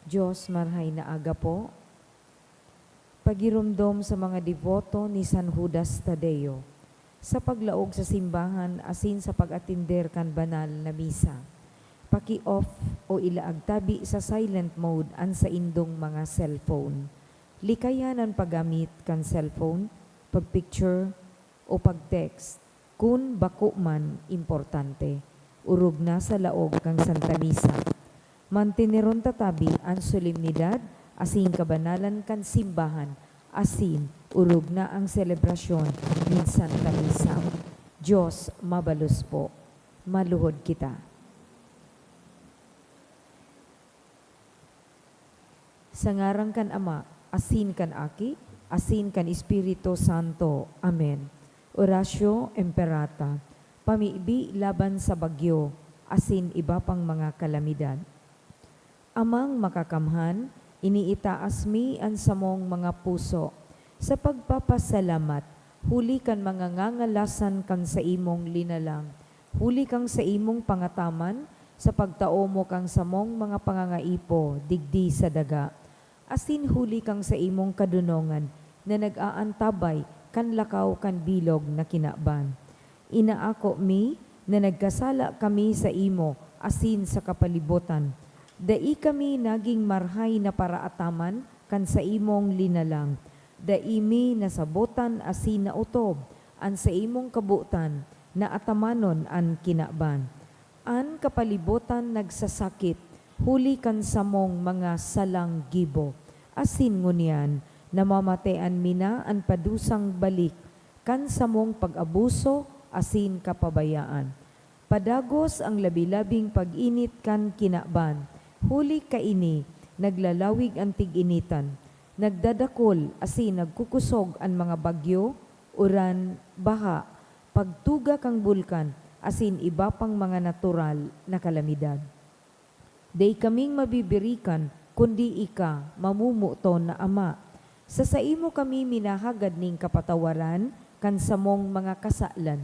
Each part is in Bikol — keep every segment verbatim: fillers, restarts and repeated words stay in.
Diyos, marhay na aga po. Pagiromdom sa mga deboto ni San Judas Tadeo. Sa paglaog sa simbahan asin sa pag-atender kan banal na misa, paki-off o ilaag tabi sa silent mode an saindong mga cellphone. Likayan an paggamit kan cellphone, pag-picture, o pag-text kun bako man importante, orog na sa laog kan Santa Misa. Manteneron ta tabi an solemnidad asin kabanalan kan simbahan asin orog na ang selebrasyon nin Santa Misa. Diyos mabalos po. Maluhod kita. Sa ngaran kan Ama, asin kan Aki, asin kan Espiritu Santo. Amen. Oratio Imperata, pamibi laban sa bagyo, asin iba pang mga kalamidad. Amang Makakamhan, iniitaas mi an samong mga puso sa pagpapasalamat huli kan mga ngangalasan kan saimong linalang, huli kan saimong pangataman sa pagtao mo kan samong mga pangangaipo digdi sa daga, asin huli kan saimong kadonongan na nag-aantabay kan lakaw kan bilog na kinaban. Inaako mi na nagkasala kami saimo asin sa kapalibotan. Dai kami nagin marhay na paraataman kan saimong linalang. Dai mi nasabotan asin naotob an saimong kabotan na atamanon an kinaban. An kapalibotan nagsasakit huli kan samong mga salang gibo, asin ngunyan namamatean mi na an padusang balik kan samong pag-abuso asin kapabayaan. Padagos ang labi-labing pag-init kan kinaban, huli kaini naglalawig an tig-initan, nagdadakol asin nagkukosog an mga bagyo, uran, baha, pagtuga kan bulkan, asin iba pang mga natural na kalamidad. Dai kaming mabibirikan, kundi ika, mamomoton na Ama. Sa saimo kami minahagad nin kapatawaran kan samong mga kasalan.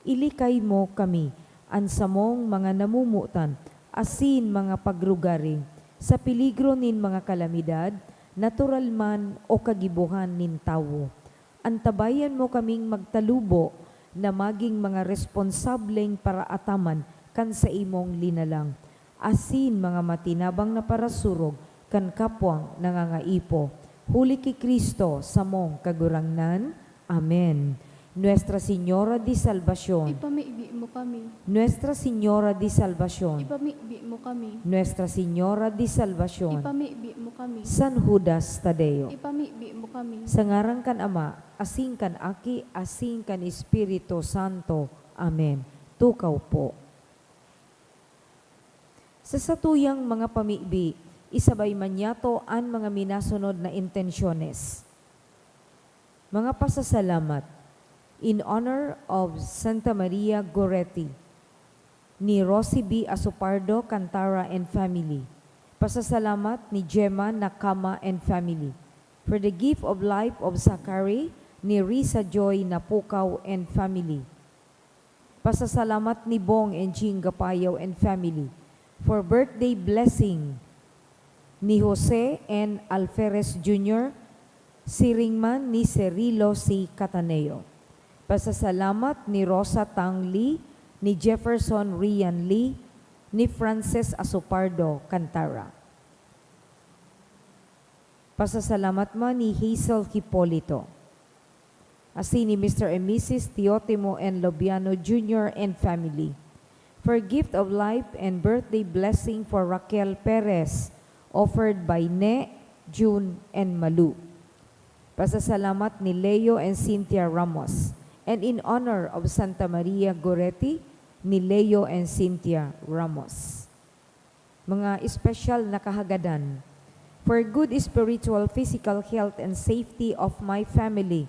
Ilikay mo kami, an samong mga namomotan, asin mga pagrugaring, sa peligro nin mga kalamidad, natural man o kagibohan nin tawo. Antabayan mo kaming magtalubo na magin mga responsableng paraataman kan saimong linalang, asin mga matinabang na parasurog kan kapwang nangangaipo. Huli ki Cristo, samong Kagurangnan. Amen. Nuestra Señora de Salvacion. Ipamibi mo kami. Nuestra Señora de Salvacion. Ipamibi mo kami. Nuestra Señora de Salvacion. Ipamibi mo kami. San Judas Tadeo. Ipamibi mo kami. Sa ngaran kan Ama, asin kan Aki, asin kan Espiritu Santo. Amen. Tukaw po. Sa satuyang mga pamibi, isabay man niyato an mga minasunod na intensyones. Mga pasasalamat. In honor of Santa Maria Goretti, ni Rosie B. Asopardo Cantara and family. Pasasalamat ni Gemma Nakama and family. For the gift of life of Zachary, ni Risa Joy Napukaw and family. Pasasalamat ni Bong and Ching Gapayaw and family. For birthday blessing ni Jose N. Alferez Junior, siring man ni Cirilo C. Cataneo. Pasasalamat ni Rosa Tang Lee, ni Jefferson Rian Lee, ni Frances Asopardo Cantara. Pasasalamat man ni Hazel Hipolito. Asin ni Mister and Missus Teotimo N. Lobiano Junior and family. For gift of life and birthday blessing for Raquel Perez, offered by Ne, June, and Malu. Pasasalamat ni Leo and Cynthia Ramos. And in honor of Santa Maria Goretti, ni Leo and Cynthia Ramos. Mga espesyal na kahagadan. For good spiritual, physical health and safety of my family,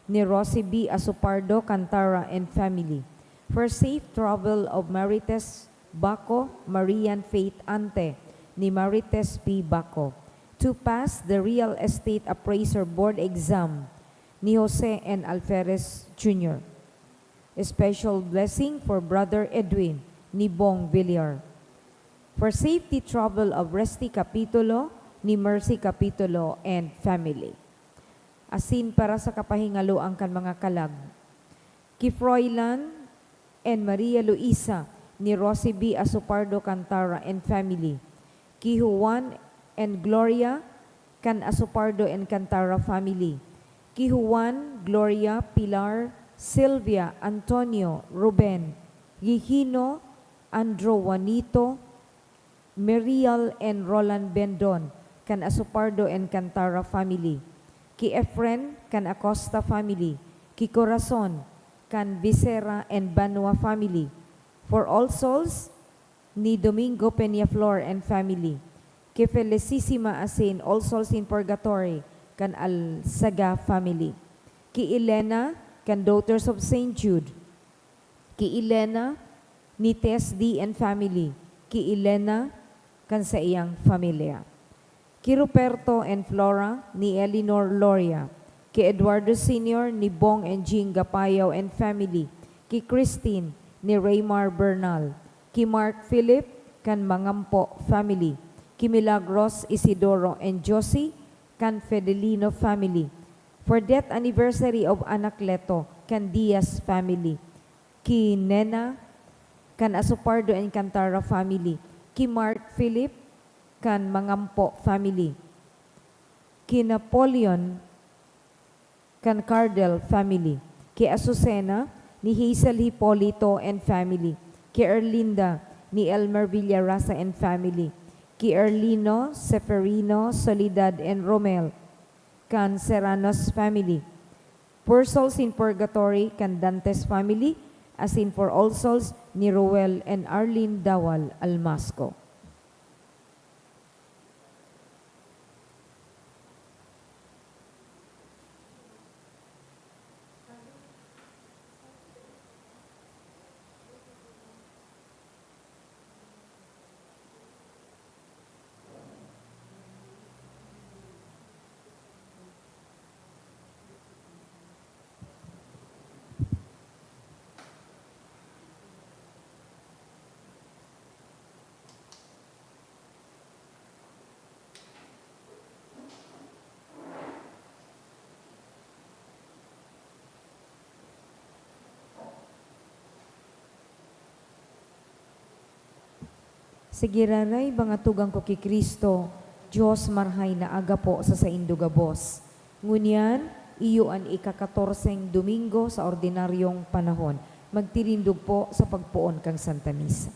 ni Rosie B. Asopardo Cantara and family. For safe travel of Marites Baco, Marian Faith Ante, ni Marites P. Baco. To pass the Real Estate Appraiser Board exam, ni Jose N. Alferez Junior. A special blessing for Brother Edwin, ni Bong Villar. For safety travel of Resty Capitulo, ni Mercy Capitulo and family. Asin para sa kapahingaloan kan mga kalag, ki Froilan and Maria Luisa ni Rosie B Asopardo Cantara and family, ki Juan and Gloria kan Asopardo and Cantara family, ki Juan, Gloria, Pilar, Sylvia, Antonio, Ruben, Gigino, Andrew, Juanito, Merial and Roland Bendon kan Asopardo and Cantara family, ki Efren kan Acosta family, ki Corazon kan Visera and Banua family, for All Souls ni Domingo Peñaflor and family, ki Felicissima asin All Souls in Purgatory kan Alsaga family, ki Elena kan Daughters of Saint Jude, ki Elena ni Tess D and family, ki Elena kan saiyang pamilya, ki Ruperto and Flora ni Eleanor Loria, ki Eduardo Senior ni Bong and Jing Gapayaw and family, ki Christine ni Raymar Bernal, ki Mark Philip kan Mangampo family, ki Milagros Isidoro and Josie kan Fedelino family, for death anniversary of Anacleto kan Diaz family, ki Nena kan Asopardo and Cantara family, ki Mark Philip kan Mangampo family, ki Napoleon kan Cardel family, ki Azucena ni Hazel Hipolito and family, ki Erlinda ni Elmer Villarasa and family, ki Erlino, Seferino, Soledad and Romel kan Serranos family, for Souls in Purgatory kan Dantes family, asin for All Souls ni Ruel and Arlene Dawal Almasco. Sa giraray, mga tugang ko ki Cristo, Dios, marhay na aga po sa saindo gabos. Ngunyan, iyo an ikakatorseng Domingo sa ordinaryong panahon. Magtirindog po sa pagpoon kan Santa Misa.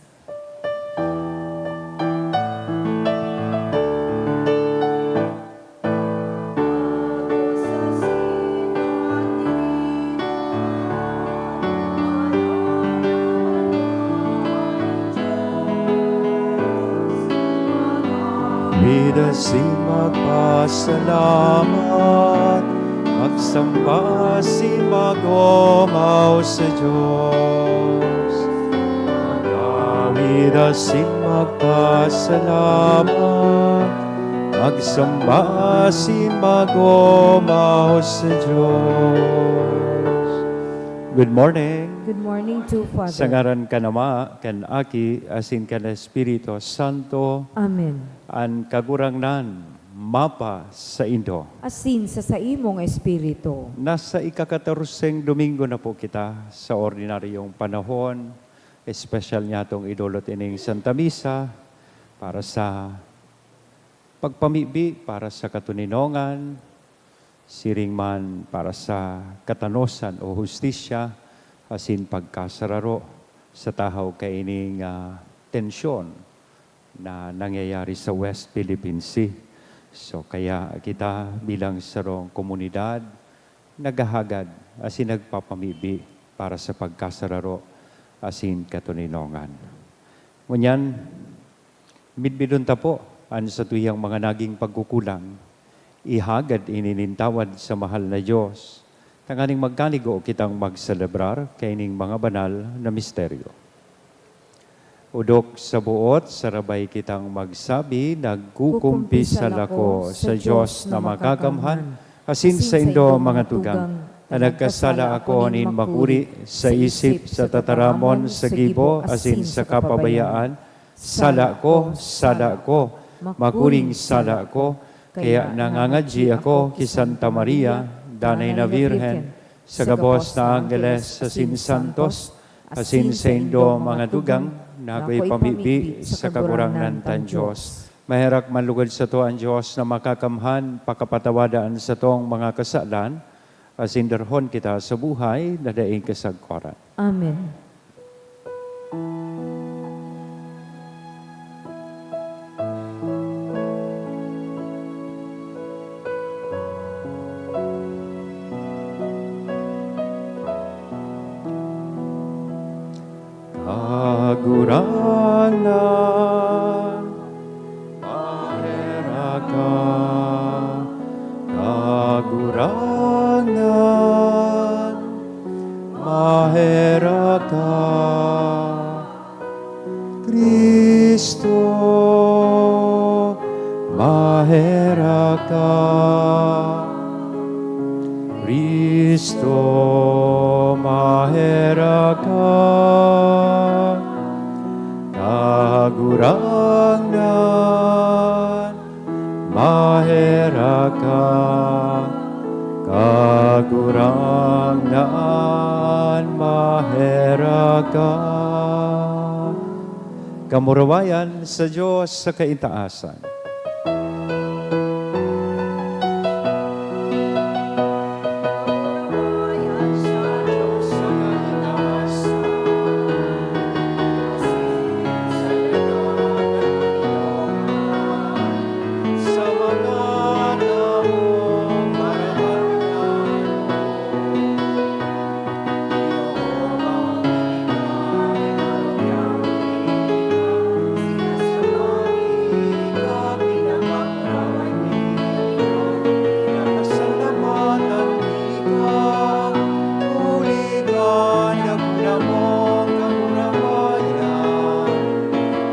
David asin magpasalamat, magsamba asin mag-omaw sa Dios. David asin magpasalamat, magsamba asin mag-omaw sa Dios. Good morning. Good morning too, Father. Sa ngaran kan Ama, kan Aki, asin kan Espiritu Santo. Amen. An Kagurangnan mapasaindo. Asin sa saimong espiritu. Nasa ikakatorseng Domingo na po kita sa ordinaryong panahon. Espesyal niyatong idolot ining Santa Misa para sa pagpamibi, para sa katoninongan, siring man para sa katanosan o hustisya asin pagkasararo sa tahaw kaining, ah, tensyon na nangyayari sa West Philippine Sea. So, kaya kita bilang sarong komunidad, naghahagad asin nagpapamibi para sa pagkasararo asin katoninongan. Ngunyan, midbidon ta po an satuyang mga naging pagkukulang. Ihagad ini nin tawad sa mahal na Dios, tanganing magkanigo kitang magselebrar kaining mga banal na misteryo. Odok sa buot, sarabay kitang magsabi, "Nagkukumpisal ako sa Dios na makakamhan, asin saindo, mga tugang, na nagkasala ako nin makuri sa isip, sa tataramon, sa gibo, asin sa kapabayaan. Sala ko, sala ko." Makuring sala ako, kaya nangangadyi ako ki Santa Maria, danay na Birhen, sa gabos na anggeles asin santos, asin saindo mga tugang na ako'y pamibi sa Kagurangnan tan Dios. Maherak man lugod sato an Dios na Makakamhan, pakapatawada an satong mga kasalan, asin darhon kita sa buhay na daing kasagkoran. Amen. Kagurangnan, maherak ka. Kagurangnan, maherak ka. Cristo, maherak ka. Cristo, maherak ka. Kagurangnan, maherak ka. Kagurangnan, maherak ka. Kamurawayan sa Dios sa kaitaasan.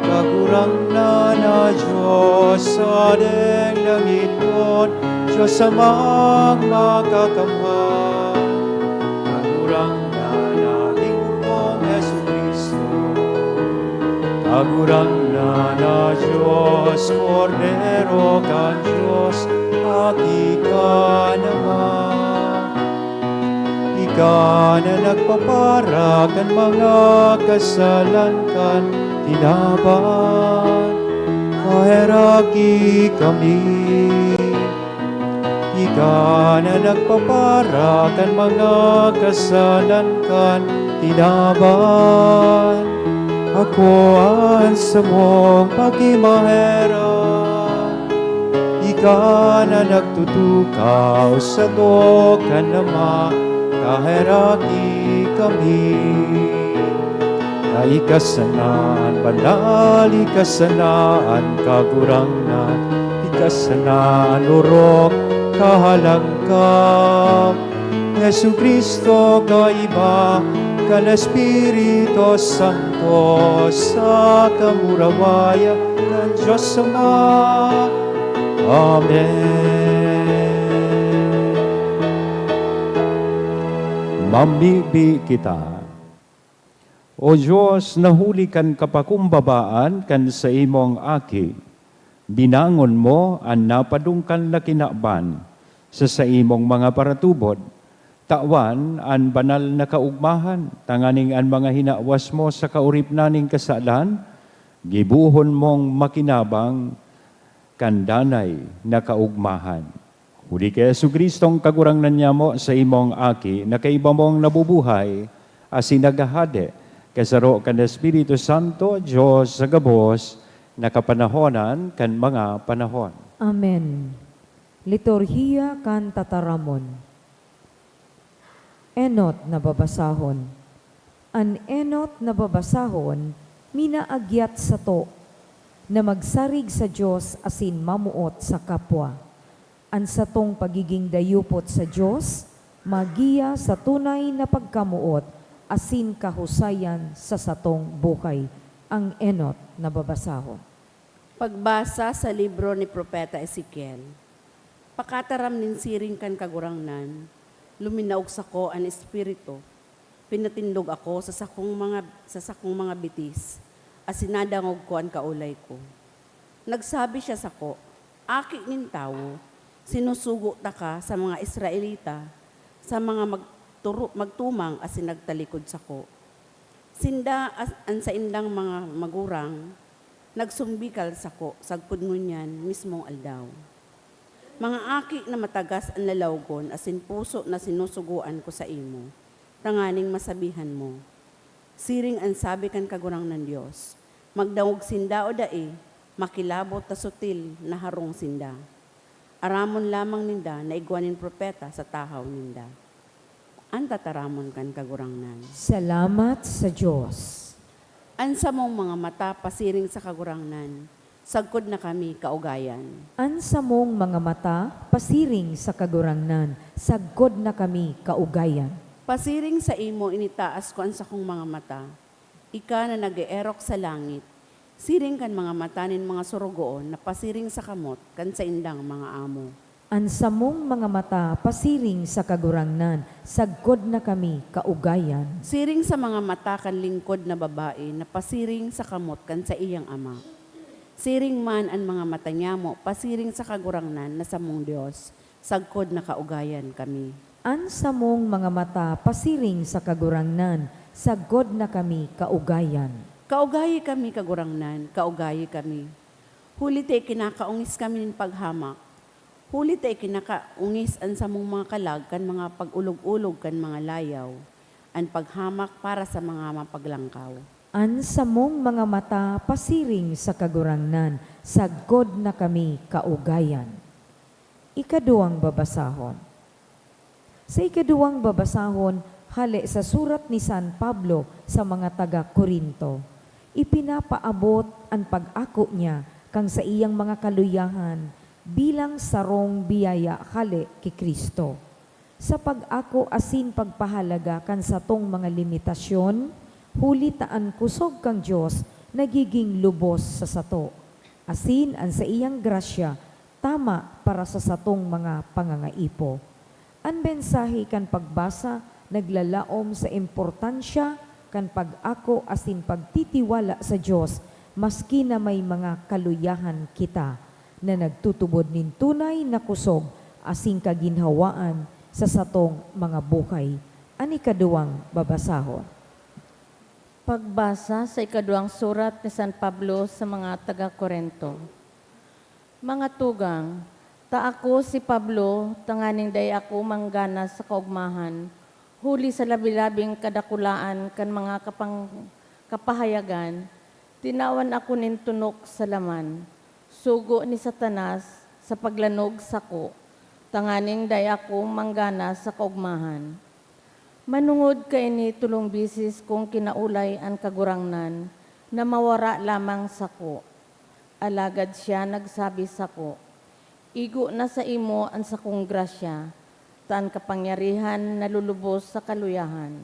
Kagurangnan na Dios sa deng langitnon, Dios Amang makakamhan. Kagurangnan na Ginoong Jesu-Cristo, Kagurangnan na Dios, Kordero kan Dios, Aki ka naman. Ika na nagpapara kan mga kasalan kan tinaban, maheraki kami. Ika na nagpapara kan mga kasalan kan tinaban, akoa an samong pakimaherak. Ika na nagtutukaw sato kan Ama, kaheraki kami. Ika sana an banal, ika sana an kagurangnan, ika sana an orog, kahalangkab. Jesu-Cristo, kaiba kan Espiritu Santo, sa kamurawayan kan Dios Ama. Amen. Mamibi kita. O Dios, na huli kan kapakumbabaan kan saimong Aki, binangon mo an napadungkal na kinaban sa saimong mga paratubod. Tawan an banal na kaogmahan, tanganing an mga hinawas mo sa kaoripnan nin kasalan, gibohon mong makinabang kan danay na kaogmahan. Huli ki Jesu-Cristong Kagurangnan nyamo, saimong Aki, na kaiba mong nabubuhay asin naghahade, kasaro kan Espiritu Santo, Dios sa gabos na kapanahonan kan mga panahon. Amen. Liturhiya kan Tataramon. Enot na babasahon. An enot na babasahon minaagyat sato na magsarig sa Dios asin mamoot sa kapwa. An satong pagiging dayupot sa Dios magiya sa tunay na pagkamoot asin kahusayan sa satong buhay. Ang enot na babasahon. Pagbasa sa libro ni Propeta Ezekiel. Pakataram nin siring kan Kagurangnan, luminaog sako an espiritu, pinatindog ako sa sakong mga, sa sakong mga bitis, asin nadangog ko an kaolay ko. Nagsabi siya sako, "Aki nin tawo, sinusugo taka sa mga Israelita, sa mga magturu-, magtumang asin nagtalikod sako. Sinda as-, an saindang mga magurang nagsumbikal sako sagkod ngunyan mismong aldaw. Mga aki na matagas an lalawgon asin puso na sinusugoan ko saimo, tanganing masabihan mo, 'Siring an sabi kan Kagurangnan Dios, magdangog sinda o dai, makilabot ta sutil na harong sinda. Aramon lamang ninda na igwa nin propeta sa tahaw ninda.'" An tataramon kan Kagurangnan. Salamat sa Dios. An samong mga mata pasiring sa Kagurangnan, sagkod na kami kaugayan. An samong mga mata pasiring sa Kagurangnan, sagkod na kami kaugayan. Pasiring saimo initaas ko an sakong mga mata, ika na nag-eerok sa langit, siring kan mga mata nin mga sorogoon na pasiring sa kamot kan saindang mga amo. An samong mga mata pasiring sa Kagurangnan, sagkod na kami kaugayan. Siring sa mga mata kan lingkod na babae na pasiring sa kamot kan saiyang ama, siring man an mga mata nyamo pasiring sa Kagurangnan na samong Dios, sagkod na kaugayan kami. An samong mga mata pasiring sa Kagurangnan, sagkod na kami kaugayan. Kaugayi kami, Kagurangnan, kaugayi kami. Huli ta ikinakaongis kami nin paghamak. Huli ta ikinakaongis an samong mga kalag kan mga pag-olog-olog kan mga layaw, an paghamak para sa mga mapaglangkaw. An samong mga mata pasiring sa Kagurangnan, sagkod na kami kaugayan. Ikaduwang babasahon. Sa ikaduwang babasahon, hale sa surat ni San Pablo sa mga taga Corinto, ipinapaabot an pag-ako niya kan saiyang mga kaluyahan bilang sarong biyaya hale ki Cristo. Sa pag-ako asin pagpahalaga kan satong mga limitasyon, huli ta an kusog kan Dios nagiging lubos sa sato, asin an saiyang grasya tama para sa satong mga pangangaipo. An mensahe kan pagbasa naglalaom sa importansya kan pag-ako asin pagtitiwala sa Dios maski na may mga kaluyahan kita na nagtutubod nin tunay na kusog asin kaginhawaan sa satong mga buhay. An ikaduwang babasahon. Pagbasa sa ikaduwang surat ni San Pablo sa mga taga Corinto. Mga tugang, ta ako si Pablo, tanganing dai ako manggana sa kaogmahan, huli sa labi-labing kadakulaan kan mga kapang-, kapahayagan, tinawan ako nin tunok sa laman, sugo ni Satanas sa paglanog sako, tanganing dai ako manggana sa kaogmahan. Manongod kaini, tolong bisis kong kinaolay an Kagurangnan na mawara lamang sako. Alagad siya nagsabi sako, "Igo na saimo an sakong grasya, ta an kapangyarihan nalulubos sa kaluyahan."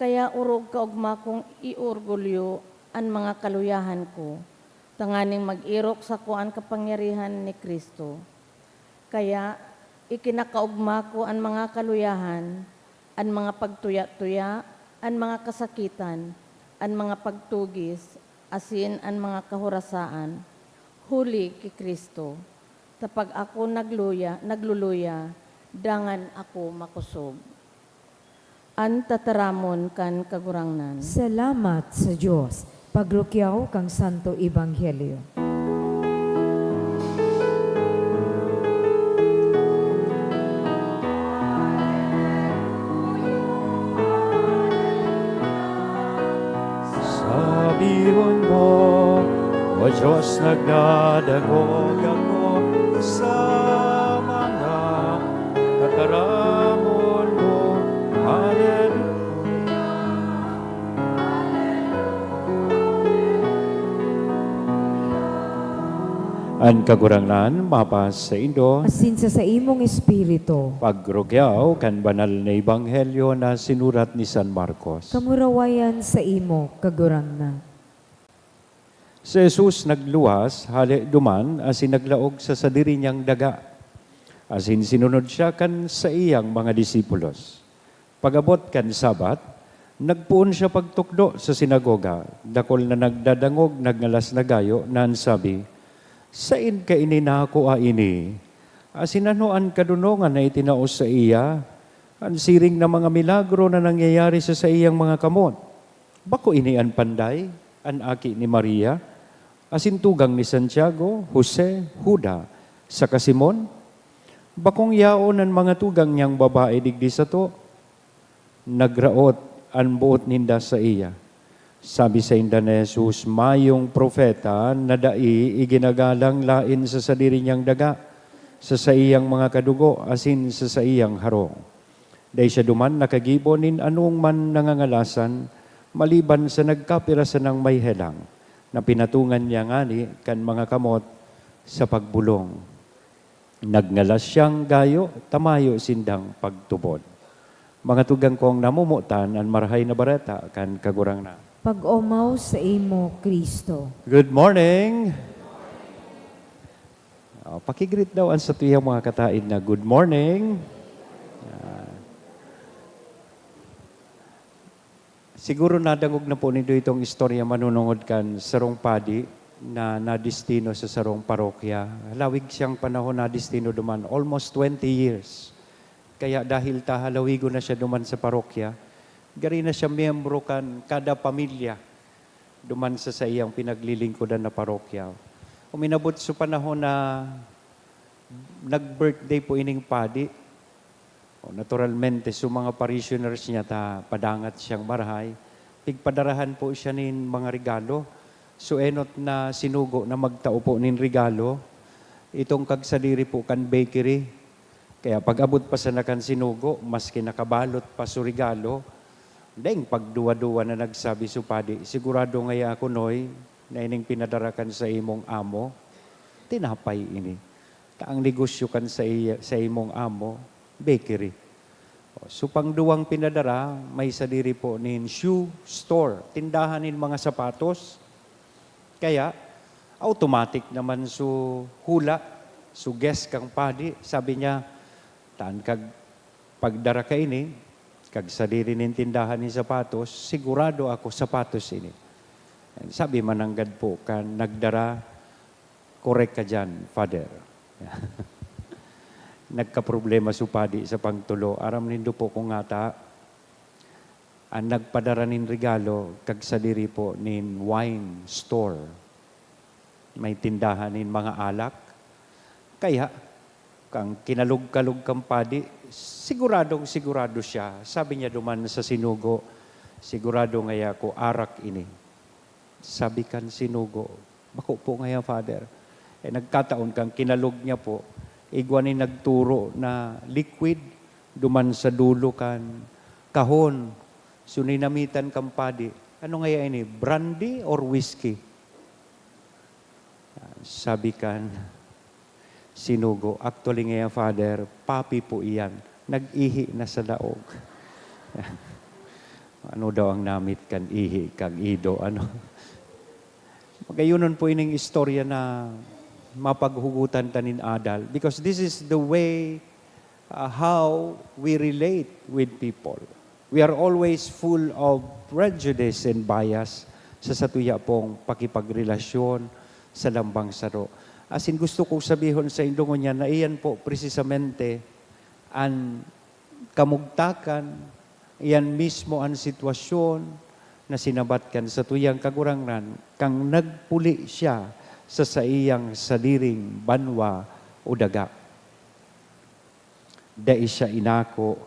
Kaya orog kaogma kong iorgulyo an mga kaluyahan ko, tanganing mag-erok sako an kapangyarihan ni Cristo. Kaya ikinakaogma ko an mga kaluyahan, an mga pagtuya-tuya, an mga kasakitan, an mga pagtugis, asin an mga kahorasaan, huli ki Cristo, ta pag ako nagluya, nagluluya, dangan ako makosog. An tataramon kan Kagurangnan. Salamat sa Dios. Pagrukyaw kan Santo Ebanghelyo. Sabihon mo, "O Dios, nagdadangog ako sa mga tataramon mo." Haleluya! An Kagurangnan mapasaindo. Asin sa saimong espiritu. Pagrukyaw kan banal na ebanghelyo na sinurat ni San Marcos. Kamurawayan saimo, Kagurangnan. Si Jesus nagluwas hale duman asin naglaog sa sadiri niyang daga, asin sinunod siya kan saiyang mga disipulos. Pag-abot kan Sabat, nagpoon siya pagtukdo sa sinagoga. Dakul na nagdadangog nagngalas na gayo na an sabi, "Saen kaini nakua ini? Asin ano an kadonongan na itinao saiya, an siring na mga milagro na nangyayari sa saiyang mga kamot? Bako ini an panday, an aki ni Maria, asin tugang ni Santiago, Jose, Juda, saka Simon? Bakong yaon an mga tugang niyang babae digdi sato?" Nagraot an boot ninda saiya. Sabi sainda ni Jesus, "Mayong propeta na dai iginagalang laen sa sadiri niyang daga, sa saiyang mga kadugo, asin sa saiyang harong." Dai siya duman nakagibo nin anong man na ngangalasan, maliban sa nagkapira sanang may helang, na pinatungan niya ngani kan mga kamot sa pagbolong. Nagngalas siyang gayo ta mayo sindang pagtubod. Mga tugang kong namomotan, an Marahay na Bareta kan Kagurangnan. Pag-omaw saimo, Cristo. Good morning! Oh, paki-greet daw an satuyang mga kataed na, "Good morning!" Ah. Siguro nadangog na po nindo itong istorya manunungod kan sarong padi na nadestino sa sarong parokya. Halawig siyang panahon nadestino duman, almost twenty years. Kaya dahil ta halawigon na siya duman sa parokya, gari na siya miyembro kan kada pamilya duman sa saiyang pinaglilingkodan na parokya. Uminabot sa panahon na nag-birthday po ining padi. O, naturalmente, so mga parishioners niya ta padangat siyang marahay, pigpadarahan po siya nin mga regalo. So, enot na sinugo na magtao po nin regalo, itong kagsadiri po kan bakery. Kaya pag-abot pa sana kan sinugo, maski nakabalot pa so regalo, daing pagduwa-duwa na nagsabi so padi, "Sigurado ngaya ako, Noy, na ining pinadara kan saimong amo, tinapay ini. Ta ang negosyo kan sa iya, sa imong amo, bakery." O, so pangduwang pinadara, may sadiri po nin shoe store, tindahan nin mga sapatos. Kaya, automatic naman so hula, so guess kan padi. Sabi niya, "Taan kag pagdara kaini, kag sadiri nin tindahan nin sapatos, sigurado ako sapatos ini." Sabi man nanggad po kan nagdara, "Korek ka diyan, Father." Nagkaproblema so padi sa pangtulo. Aram nindo po kung ngata, an nagpadara nin regalo, kagsadiri po nin wine store. May tindahan nin mga alak. Kaya, kan kinalog-kalog kan padi, siguradong-sigurado siya. Sabi niya duman sa sinugo, "Sigurado ngaya ako, arak ini." Sabi kan sinugo, "Bako po ngaya, Father." Eh, nagkataon kan kinalog niya po, igwa nin nagturo na liquid duman sa dulo kan kahon. So, ninamitan kan padi, "Ano ngaya ini? Brandy or whiskey?" Sabi kan sinugo, "Actually ngaya, Father, papi po iyan. Nag-ihi na sa laog." Ano daw ang namit kan ihi, kan ido, ano? Magayonon po ining istorya na mapaghugutan ta nin adal, because this is the way, uh, how we relate with people. We are always full of prejudice and bias sa satuya pong pakipagrelasyon sa lambang saro. Asin gusto kong sabihon saindo ngunyan na iyan po presisamente an kamugtakan, iyan mismo an sitwasyon na sinabat kan satuyang Kagurangnan kan nagpuli siya sa saiyang sadiring banwa o daga. Dai siya inako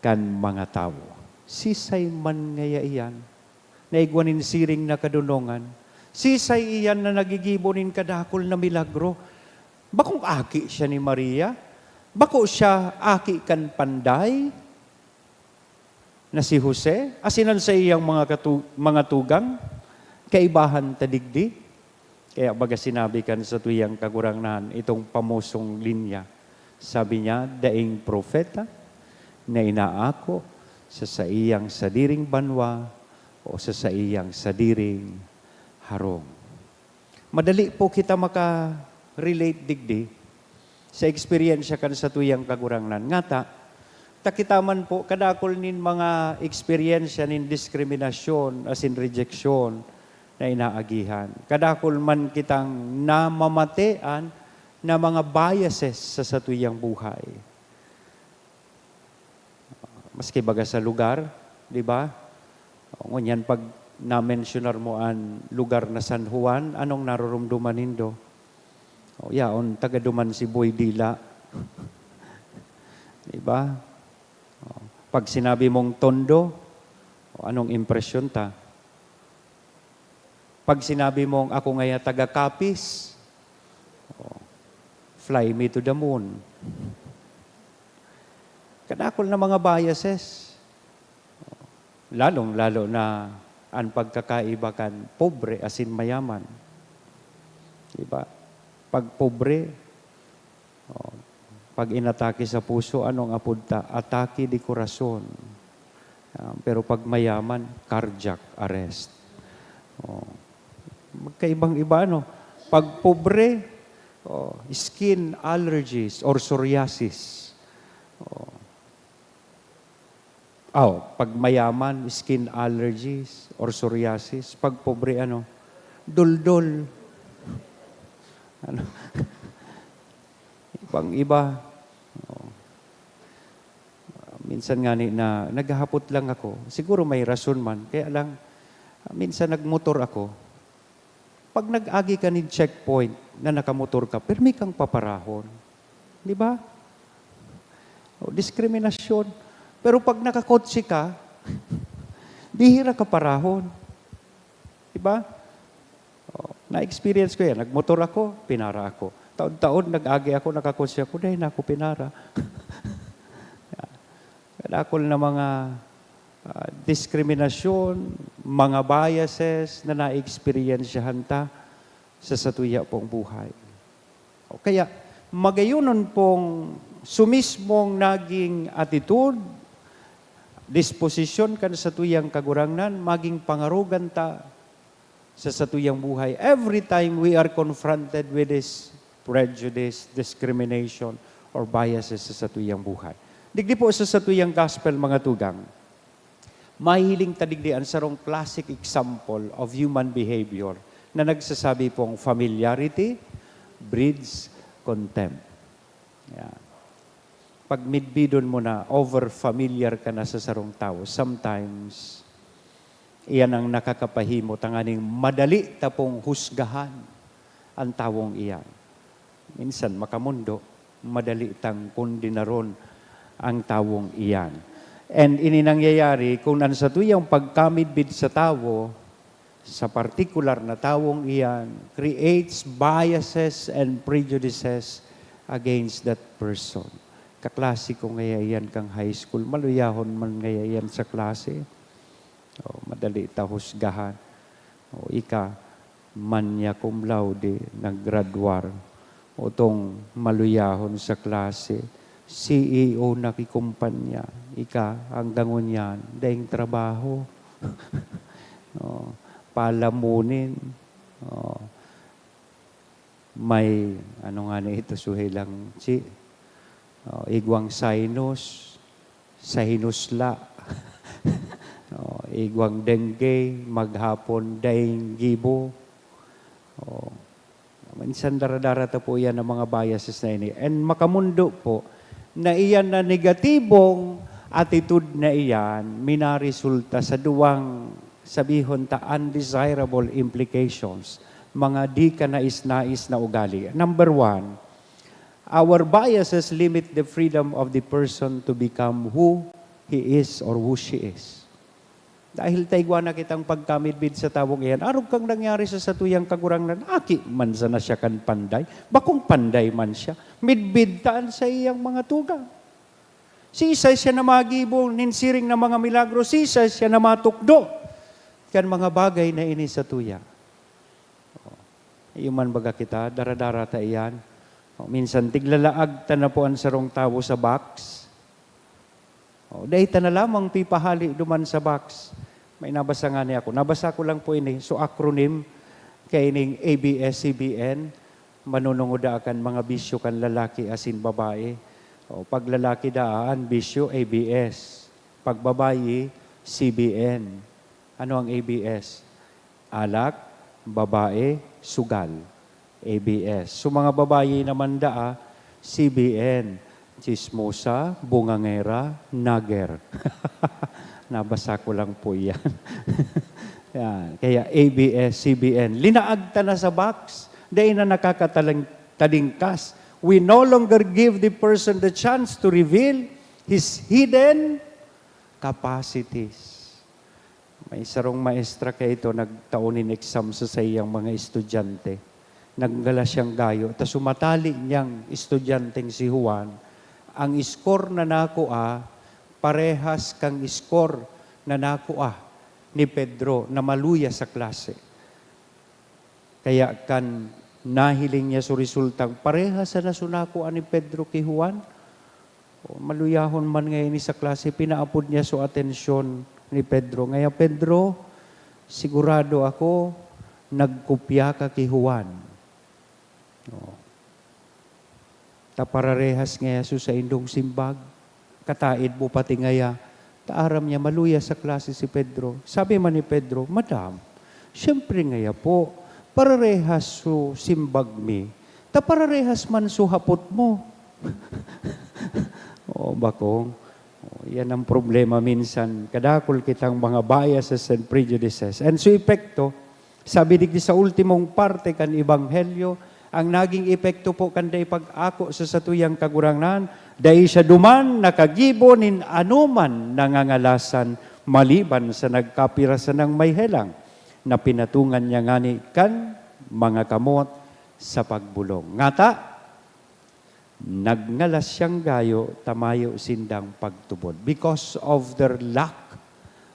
kan mga tawo. Sisay man ngaya iyan na igwa nin siring na kadonongan? Sisay iyan na naggigibo nin kadakul na milagro? Bakong aki siya ni Maria? Bako siya aki kan panday na si Jose, asin an saiyang mga katu-, mga tugang? Kaibahan ta digdi. Kaya baga sinabi kan satuyang Kagurangnan itong pamosong linya. Sabi niya, "Daing propeta na inaako sa saiyang sadiring banwa o sa saiyang sadiring harong." Madali po kita maka-relate digdi sa eksperyensya kan satuyang Kagurangnan. Ngata, ta kita man po, kadakul nin mga eksperyensya nin diskriminasyon asin rejeksyon na inaagihan. Kadakul man kitang namamatean na mga biases sa satuyang buhay. Maski baga sa lugar, di ba? O, ngunyan, pag na-mensionar mo an lugar na San Juan, anong naroromdoman nindo? O, yaon, taga duman si Boy Dila. Di ba? O, pag sinabi mong Tondo, o, anong impresyon ta? Pag sinabi mong, "Ako ngaya taga Capiz," o, "Fly me to the moon." Kadakul na mga biases. Lalong-lalo na an pagkakaiba kan pobre asin mayaman. Di ba? Pag pobre, o, pag inatake sa puso, anong apod ta? Atake de corazon. Ah, pero pag mayaman, cardiac arrest. O, magkaibang-iba, ano? Pag pobre, o, skin allergies or psoriasis. O. Aw, pag mayaman, skin allergies or psoriasis. Pag pobre, ano? Duldol. Ano? Ibang-iba. Oo. Minsan ngani na naghahapot lang ako. Siguro may rason man. Kaya lang, minsan nagmotor ako. Pag nag-agi ka nin checkpoint na nakamotor ka, pirmi kang paparahon. Di ba? O, diskriminasyon. Pero pag nakakotse ka, bihira ka parahon. Di ba? O, na-experience ko yan. Nagmotor ako, pinara ako. Taon-taon, nag-agi ako, nakakotse ako, dahil na ako pinara. Kadakul na mga, ah, diskriminasyon, mga biases na naeksperyensyahan ta sa satuya pong buhay. O kaya, magayonon pong su mismong naging attitude, disposisyon kan satuyang Kagurangnan, maging pangarogan ta sa satuyang buhay every time we are confronted with this prejudice, discrimination, or biases sa satuyang buhay. Digdi po sa satuyang gospel, mga tugang, mahihiling ta digdi an sarong classic example of human behavior na nagsasabi pong, "Familiarity breeds contempt." Yan. Pag midbidon mo na, over-familiar ka na sa sarong tawo, sometimes, iyan ang nakakapahimo tanganing madali ta pong husgahan an tawong iyan. Minsan, makamondo, madali tang kondenaron ang tawong iyan. And ini nangyayari kung an satuyang pagkamidbid sa tawo, sa partikular na tawong iyan, creates biases and prejudices against that person. Kaklase ko ngaya iyan kan high school, maluyahon man ngaya iyan sa klase. O, madali ta husgahan. O, ika, magna cum laude, naggraduar. Otong maluyahon sa klase, C E O na ki kumpanya. Ika, hanggang ngunyan, daing trabaho. No, palamunin. O, may, ano nga na ito, suhelang, si, o, igwang sinus, sa hinusla. O, igwang dengue, maghapon, daing gibo. O, minsan dara-dara ta po yan ang mga biases na ini. And makamondo po na iyan na negatibong attitude na iyan, minaresulta sa duwang, sabihon ta, undesirable implications, mga di kanais-nais na ugali. Number one, our biases limit the freedom of the person to become who he is or who she is. Dahil ta igwa na kitang pagkamidbid sa tawong iyan, arog kang nangyari sa satuyang Kagurangnan, aki man sana siya kan panday, bakong panday man siya, midbid ta an saiyang mga tugang. Siisay siya na magibo nin siring na mga milagro, siisay siya na matukdo kan mga bagay na ini satuya. O, iyo man baga kita, dara-dara ta iyan. O, minsan, tiglalaag ta na po an sarong tawo sa box. O, dai ta na lamang pipahale duman sa box. May nabasa ngani ako. Nabasa ko lang po ini. So, acronym kaining A B S C B N. Manunungoda kan mga bisyo kan lalaki asin babae. O, pag lalaki daa, an bisyo, A B S. Pag babayi, C B N. Ano ang A B S? Alak, babae, sugal. A B S. So, mga babayi naman daa, C B N, chismosa, bungangera, nagger. Nabasa ko lang po yan. Yan. Kaya A B S C B N. Linaag ta na sa box. Dai na nakakatalang-, talingkas. We no longer give the person the chance to reveal his hidden capacities. May sarong maestra kaito nagtao nin exam sa saiyang mga estudyante. Nagngalas siyang gayo, ta sumatali niyang estudyanteng si Juan, ang score na nakua, parehas kan score na nakua ni Pedro na maluya sa klase. Kaya kan nahiling niya su resultang parehas sana su nakua ni Pedro ki Juan, o, maluyahon man ngaini sa klase, pinaapod niya su atensyon ni Pedro. Ngaya, "Pedro, sigurado ako, nagkopya ka ki Juan." O. Ta pararehas ngaya su saindong simbag. Kataed mo pati ngaya, ta aram niya maluya sa klase si Pedro. Sabi man ni Pedro, "Madam, siyempre ngaya po, pararehas su simbag mi, ta pararehas man su hapot mo." O, bakong. O, yan ang problema minsan. Kadakul kitang mga biases and prejudices. And su epekto, sabi digdi sa ultimong parte kan Ebanghelyo, ang naging epekto po kan dai pag-ako sa satuyang Kagurangnan, dai siya duman nakagibo nin anoman na ngangalasan maliban sa nagkapira sanang may helang, na pinatungan niya ngani kan mga kamot sa pagbolong. Ngata, nagngalas siyang gayo ta mayo sindang pagtubod because of their lack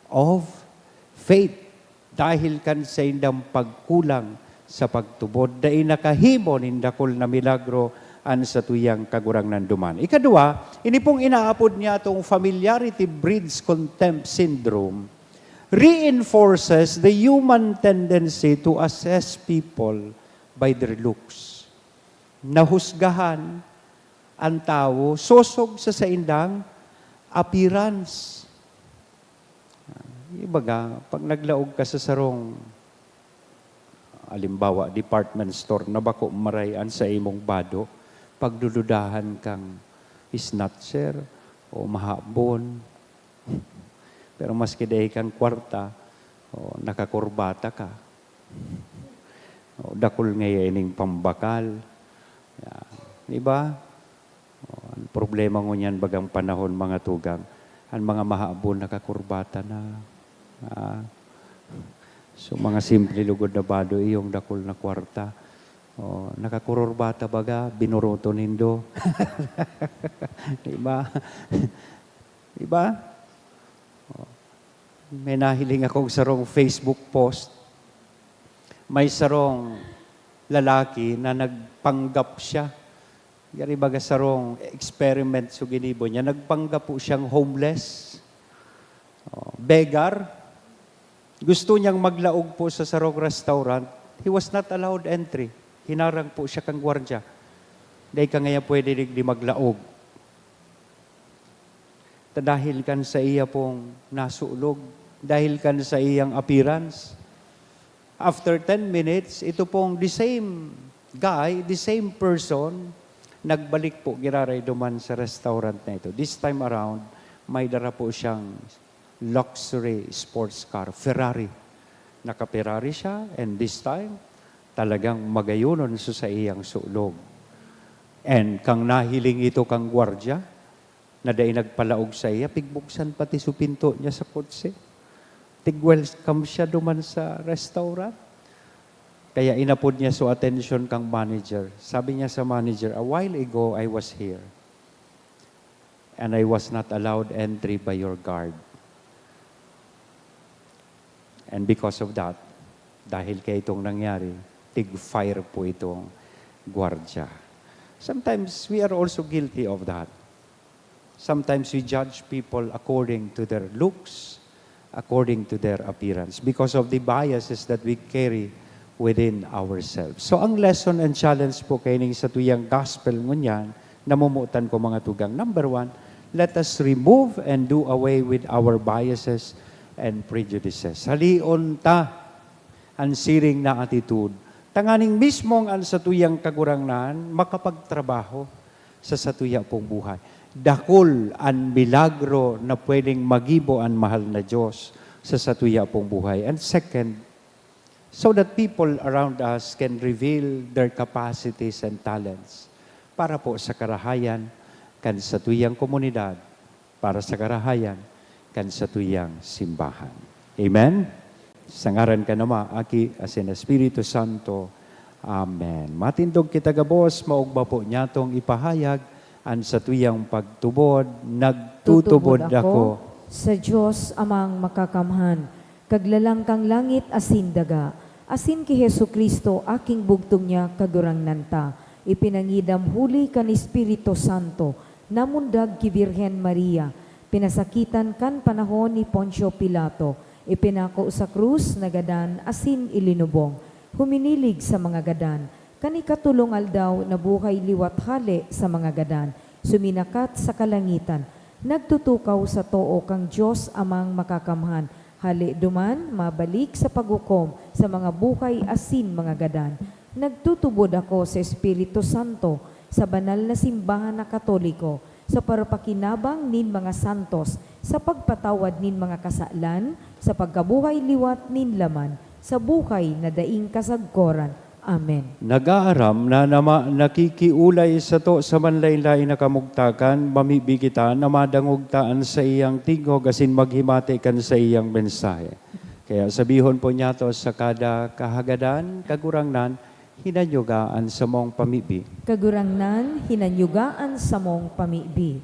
of faith. Dahil kan saindang pagkulang sa pagtubod, dai nakahimo nin dakul na milagro an satuyang Kagurangnan duman. Ikadua, ini pong inaapod niya tong familiarity breeds contempt syndrome, reinforces the human tendency to assess people by their looks. Nahusgahan an tawo sosog sa saindang appearance. Ibaga, pag naglaog ka sa sarong, halimbawa, department store na bako maray an sa imong bado, pagdududahan kang snatcher o mahabon. Pero maski dai kang kwarta, o, nakakurbata ka. O, dakul ngaya ining pambakal. Yan. Di ba? O, ang problema ngunyan bagang panahon, mga tugang, ang mga mahabon nakakurbata na. Ah. So, mga simple lugod na bado, iyong dakul na kwarta. O, nakakururbata baga, binuroto nindo. Di ba? Di ba? O, may nahiling akong sarong Facebook post. May sarong lalaki na nagpanggap siya. Gari baga sarong experiment so ginibo niya. Nagpanggap po siyang homeless, o, beggar. Gusto niyang maglaog po sa sarong restaurant. He was not allowed entry. Hinarang po siya kang gwardya. "Dai ka ngaya pwede digdi maglaog." Ta dahil kan sa iya pong nasulog, dahil kan sa iyang appearance, after ten minutes, ito pong the same guy, the same person, nagbalik po giraray duman sa restaurant na ito. This time around, may dara po siyang luxury sports car, Ferrari. Naka-Ferrari siya, and this time, talagang magayonon sa saiyang sulog. And kang nahiling ito kang gwardya, na dai nagpalaog saiya, pigbuksan pati su pinto niya sa kotse. Tig-welcome siya duman sa restaurant. Kaya inapod niya su atensyon kang manager. Sabi niya sa manager, "A while ago, I was here. And I was not allowed entry by your guard. And because of that, dahil kay itong nangyari, tig-fire po itong gwardya." Sometimes, we are also guilty of that. Sometimes we judge people according to their looks, according to their appearance, because of the biases that we carry within ourselves. So, ang lesson and challenge po kaining satuyang gospel ngunyan, namumutan ko, mga tugang. Number one, let us remove and do away with our biases and prejudices. Halion ta an siring na atitude, tanganing mismong an satuyang Kagurangnan makapagtrabaho sa satuya pong buhay. Dakul an milagro na pwedeng magibo an mahal na Diyos sa satuya pong buhay. And second, so that people around us can reveal their capacities and talents para po sa karahayan kan satuyang komunidad, para sa karahayan kan satuyang simbahan. Amen? Sa ngaran kan Ama, Aki, asin Espiritu Santo. Amen. Matindog kita gabos, maogma po nyatong ipahayag an satuyang pagtubod, "Nagtutubod ako sa Dios Amang Makakamhan, Kaglalang kan langit asin daga, asin ki Jesu-Cristo, aking bugtong niya, Kagurangnan ta, ipinangidam huli kan Espiritu Santo, namundag ki Birhen Maria, pinasakitan kan panahon ni Poncio Pilato, ipinako sa krus, nagadan asin ilinubong, huminilig sa mga gadan, kan ikatolong aldaw nabuhay liwat hale sa mga gadan, suminakat sa kalangitan, nagtutukaw sa too kan Dios Amang Makakamhan, hale duman mabalik sa paghukom sa mga buhay asin mga gadan. Nagtutubod ako sa Espiritu Santo, sa banal na simbahan na Katoliko, sa parapakinabang nin mga santos, sa pagpatawad nin mga kasalan, sa pagkabuhay liwat nin laman, sa buhay na daing kasagkoran. Amen. Nag-aaram na nama-, nakikiolay sato sa manlaen-laen na kamugtakan, mamibi kita na madangog ta an saiyang tingog asin maghimati kan saiyang mensahe. Kaya sabihon po niyato sa kada kahagadan, "Kagurangnan, hinanyuga an samong pamibi." Kagurangnan, hinanyuga an samong pamibi.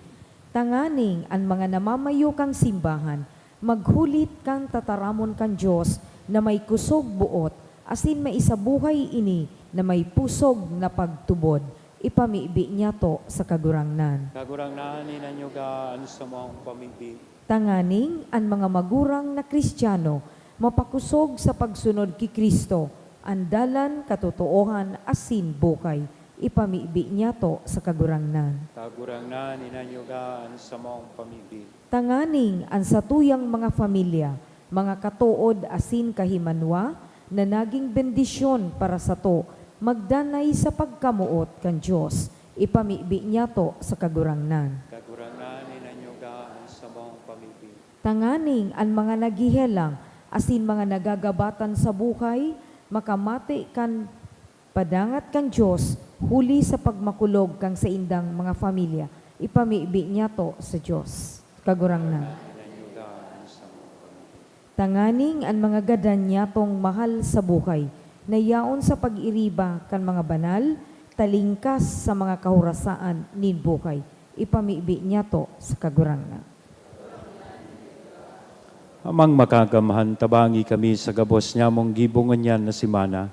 Tanganing an mga namamayo kan simbahan maghulit kan tataramon kan Dios na may kusog boot, asin may isa buhay ini na may pusog na pagtubod. Ipamibi niyato sa Kagurangnan. Kagurangnan, hinanyuga an samong pamibi. Tanganing an mga magurang na Cristiano mapakosog sa pagsunod ki Cristo, an dalan, katotoohan, asin buhay. Ipamibi niyato sa Kagurangnan. Kagurangnan, hinanyuga an samong pamibi. Tanganing an satuyang mga pamilya, mga katood asin kahimanwa na naging bendisyon para sato, magdanay sa pagkamoot kan Dios. Ipamibi niyato sa Kagurangnan. Kagurangnan, hinanyuga an samong pamibi. Tanganing an mga naghehelang asin mga nagagabatan sa buhay makamate kan padangat kan Dios huli sa pagmakulog kan saindang mga pamilya. Ipamibi niyato sa Dios. Kagurangnan. Tanganing an mga gadan niyatong mahal sa buhay, na yaon sa pag-iriba kan mga banal, talingkas sa mga kahorasaan nin buhay, ipamibi niyato sa Kagurangnan. Amang Makakamhan, tabangi kami sa gabos nyamong gibo ngunyan na semana.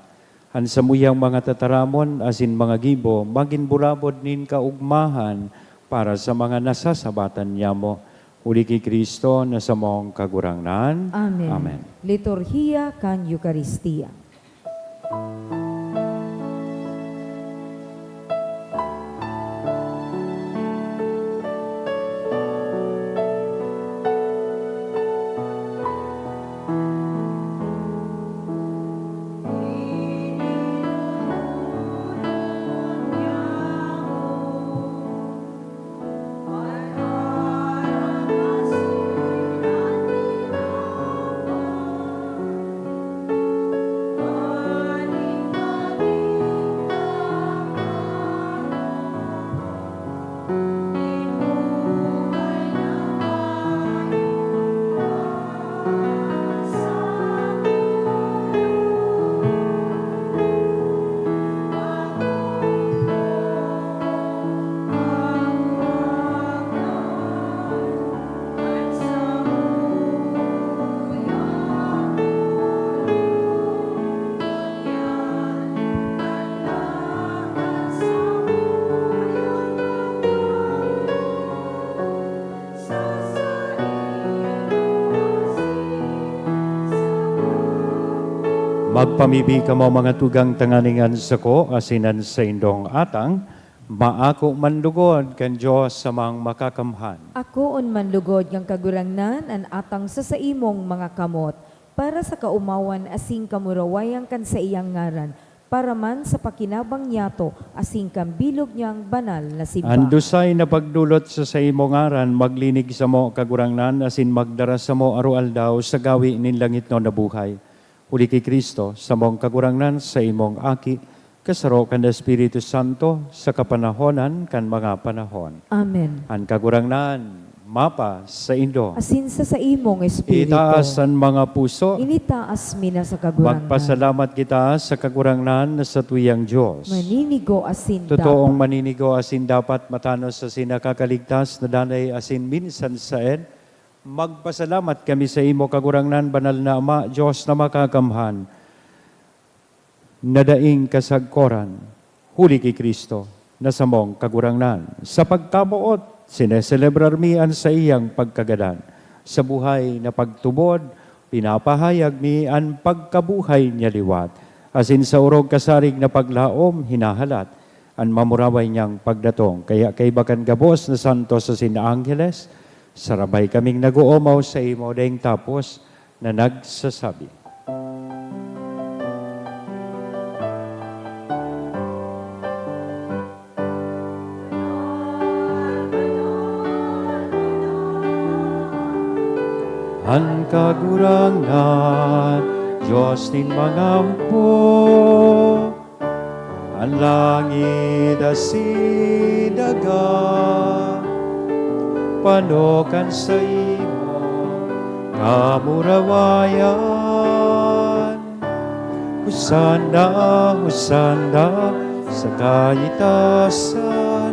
An samuyang mga tataramon asin mga gibo magin burabod nin kaogmahan para sa mga nasasabatan nyamo. Huli ki Cristo na samong Kagurangnan. Amen. Amen. Liturhiya kan Eukaristia. Magpamibi kamo, mga tugang, tanganing an sako asin an saindong atang maako man lugod kan Dios Amang Makakamhan. Akoon man lugod kan Kagurangnan an atang sa saimong mga kamot. para sa kaomawan asin kamurawayan kan saiyang ngaran, para man sa pakinabang niyato asin kan bilog niyang banal na simbahan. An dusay na pagdolot sa saimo ngaran, maglinig samo, Kagurangnan, asin magdara samo aroaldaw sa gawi nin langitnon na buhay. Huli ki Cristo, samong Kagurangnan, saimong Aki, kasaro kan Espiritu Santo, sa kapanahonan kan mga panahon. Amen. An Kagurangnan mapa saindo. Asin sa saimong espiritu. Itaas an mga puso. Initaas mi na sa Kagurangnan. Magpasalamat kita sa Kagurangnan na satuyang Dios. Maninigo asin dapat. Totoong maninigo asin dapat, matanos asin nakakaligtas na danay asin minsan saen. Magpasalamat kami saimo, Kagurangnan, banal na Ama, Dios na makakamhan, na daing kasagkoran, huli ki Cristo, na samong Kagurangnan. Sa pagkamoot, sineselebrar mi an saiyang pagkagadan. Sa buhay na pagtubod, pinapahayag mi an pagkabuhay niya liwat, asin sa orog kasarig na paglaom, hinahalat an mamuraway niyang pagdatong. Kaya kaiba kan gabos na santos asin angheles, sarabay kaming nag-oomaw saimo daing tapos na nagsasabi, "An Kagurangnan, Dios nin mga hukbo, an langit asin daga, pano kan saimong kamurawayan. Hosanna, Hosanna sa kaitaasan,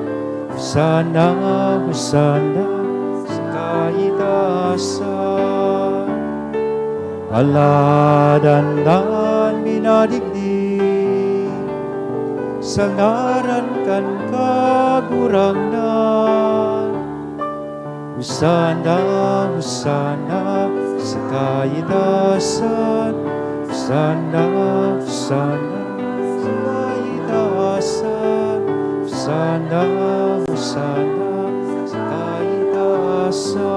Hosanna, Hosanna sa kaitaasan. Paladan an minadigdi sa ngaran kan Kagurangnan. Hosanna, Hosanna sa kaitaasan, Hosanna, Hosanna sa kaitaasan, Hosanna, Hosanna sa kaitaasan."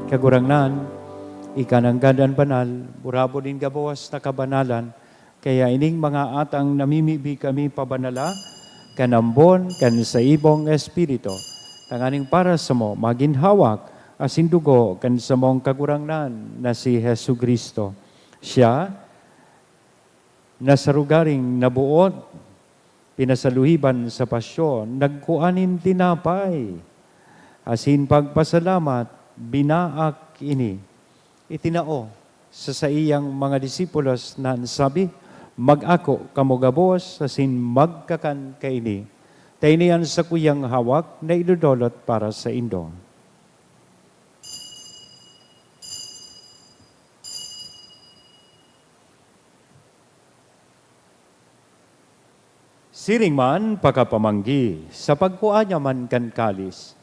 Kagurangnan, ika nanggad an banal, burabod nin gabos na kabanalan, kaya ining mga atang namimibi kami pabanala kan ambon kan saimong Espiritu, tanganing para samo magin hawak asin dugo kan samong Kagurangnan na si Jesu-Cristo. Siya, na sa rogaring naboot, pinasaluhiban sa pasyon, nagkua nin tinapay, asin pagpasalamat, binaak ini, itinao sa saiyang mga disipulos na an sabi, "Mag-ako kamo gabos asin magkakan kaini, ta ini an sakuyang hawak na idodolot para saindo." Siring man, pakapamanggi, sa pagkua niya man kan kalis,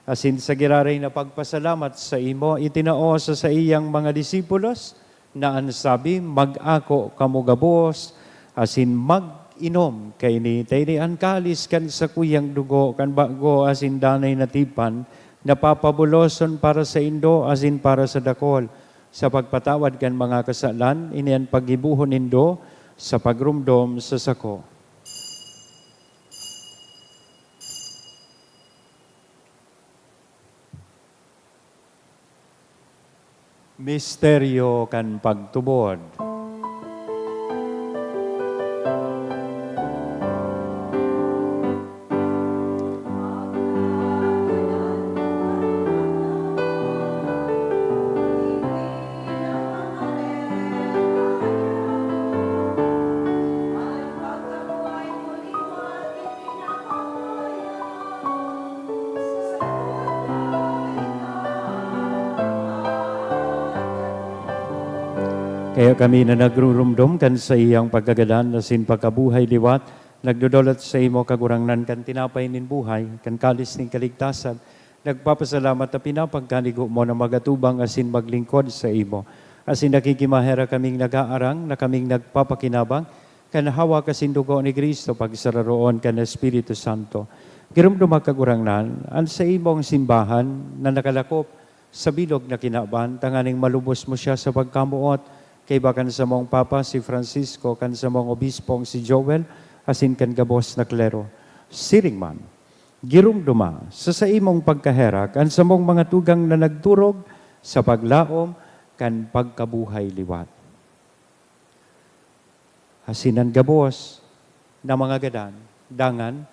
asin sa giraray na pagpasalamat saimo, itinao sa saiyang mga disipulos, na an sabi, "Mag-ako kamo gabos, asin mag-inom kaini, ta ini an kalis kan sakuyang dugo kan bago asin danay na tipan, na papabuloson para saindo asin para sa dakol, sa pagpatawad kan mga kasalan. Ini an paggibohon nindo sa pagromdom sa sako." Misteryo kan pagtubod. Kaya kami na nagrurumdom kan saiyang pagkagadan asin pagkabuhay liwat, nagdodolot saimo, Kagurangnan, kan tinapay nin buhay, kan kalis nin kaligtasan, nagpapasalamat ta pinapagkanigo mo na magatubang asin maglingkod saimo. Asin nakikimaherak kaming nag-aarang na kaming nagpapakinabang kan hawak asin dugo ni Cristo, pagsararoon kan Espiritu Santo. Giromdoma, Kagurangnan, an saimong simbahan na nakalakop sa bilog na kinaban, tanganing malubos mo siya sa pagkamoot, kaiba kan samong Papa si Francisco, kan samong Obispong si Joel, asin kan gabos na klero. Siring man, giromdoma sa saimong pagkaherak an samong mga tugang na nagturog sa paglaom kan pagkabuhay liwat. Asin an gabos na mga gadan, dangan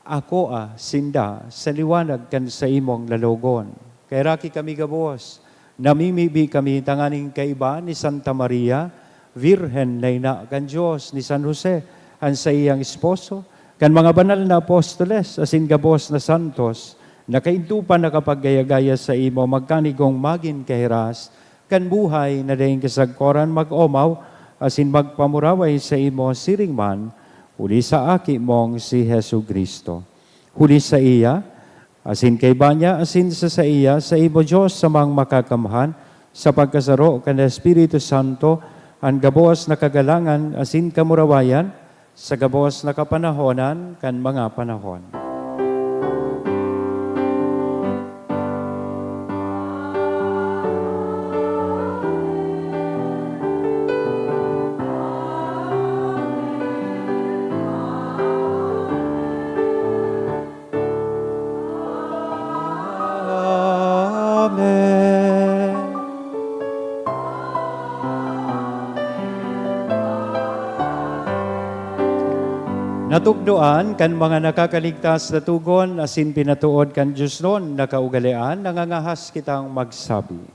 akoa sinda sa liwanag kan saimong lalogon. Kaheraki kami gabos, namimibi kami tanganing kaiba ni Santa Maria, Birhen na ina kan Dios, ni San Jose, an saiyang esposo, kan mga banal na apostoles, asin gabos na santos, na kaidto pa nakapaggaya-gaya saimo, magkanigong magin kahiras, kan buhay na daing kasagkoran mag-omaw asin magpamuraway saimo siring man, huli sa Aki mong si Jesu-Cristo. Huli saiya, asin kaiba niya, asin sa saiya, saimo, Dios Amang Makakamhan, sa pagkasaro kan Espiritu Santo, an gabos na kagalangan asin kamurawayan, sa gabos na kapanahonan kan mga panahon. Amen. Natukdoan kan mga nakakaligtas na tugon asin pinatood kan diosnon na kaugalean, nangangahas kitang magsabi.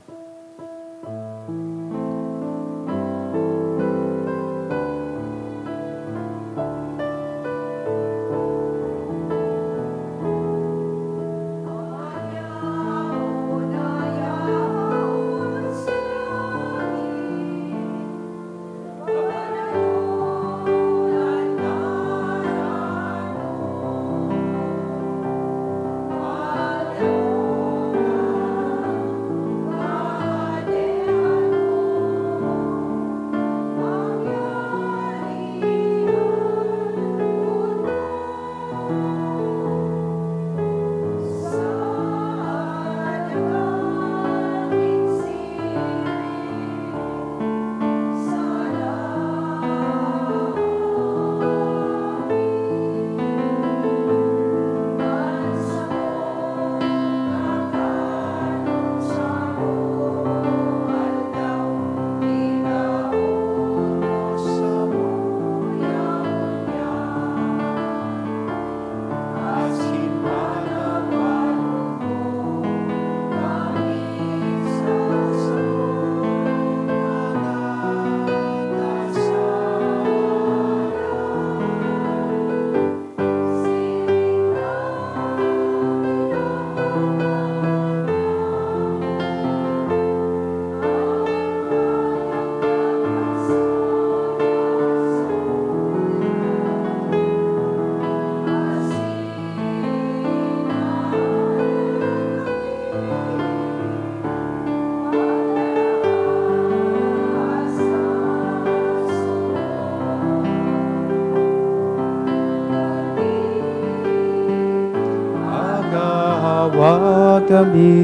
Agawa kami.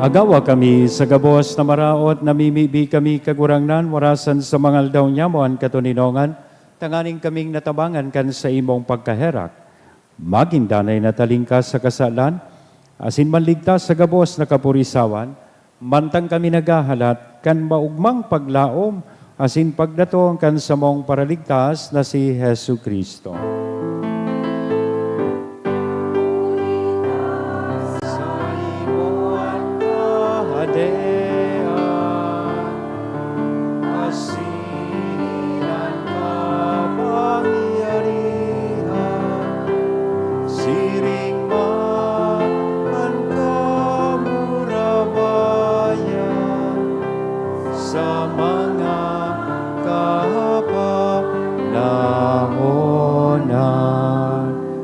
Agawa kami sa gabos na maraot, namimibi kami, Kagurangnan, warasan sa mga aldaw nyamo an katoninongan, tanganing kaming natabangan kan saimong pagkaherak, magin danay na talingkas sa kasalan, asin manligtas sa gabos na kapurisawan, mantang kami naghahalat kan maogmang paglaom asin pagdatong kan samong Paraligtas na si Jesu-Cristo. Saimo an kahadean, asin an kapangyarihan, siring man an kamurawayan sa mga kapanahonan.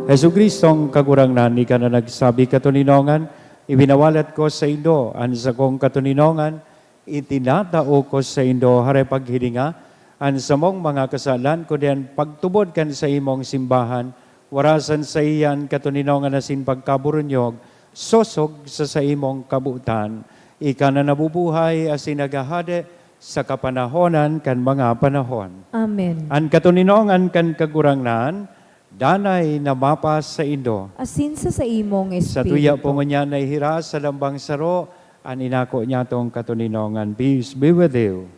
Jesu-Cristong Kagurangnan, ika na nagsabi, "Katoninongan, iwinawalat ko saindo an sakong katoninongan, itinatao ko saindo." Haray paghilinga an samong mga kasalan, kundi an pagtubod kan saimong simbahan, Warasan saiya an katoninongan asin pagkaburunyog, sosog sa saimong kabotan. Ika na nabubuhay asin naghahade sa kapanahonan kan mga panahon. Amen. An katoninongan kan Kagurangnan, danay na mapasaindo. Asin sa saimong Sa tuya espiritu. po ngunyan na ihiras sa lambang saro, an inako niyatong katoninongan. Peace be with you.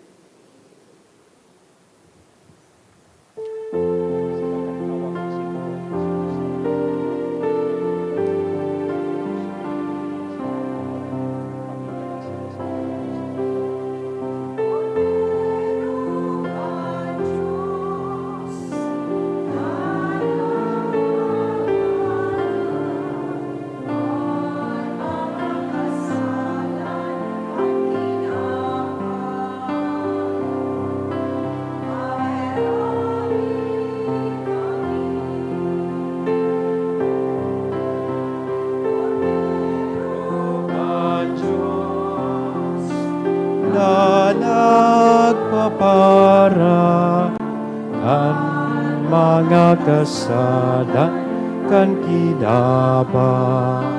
Kan Diyos na nagpapara kan mga kasalan kan kinaban.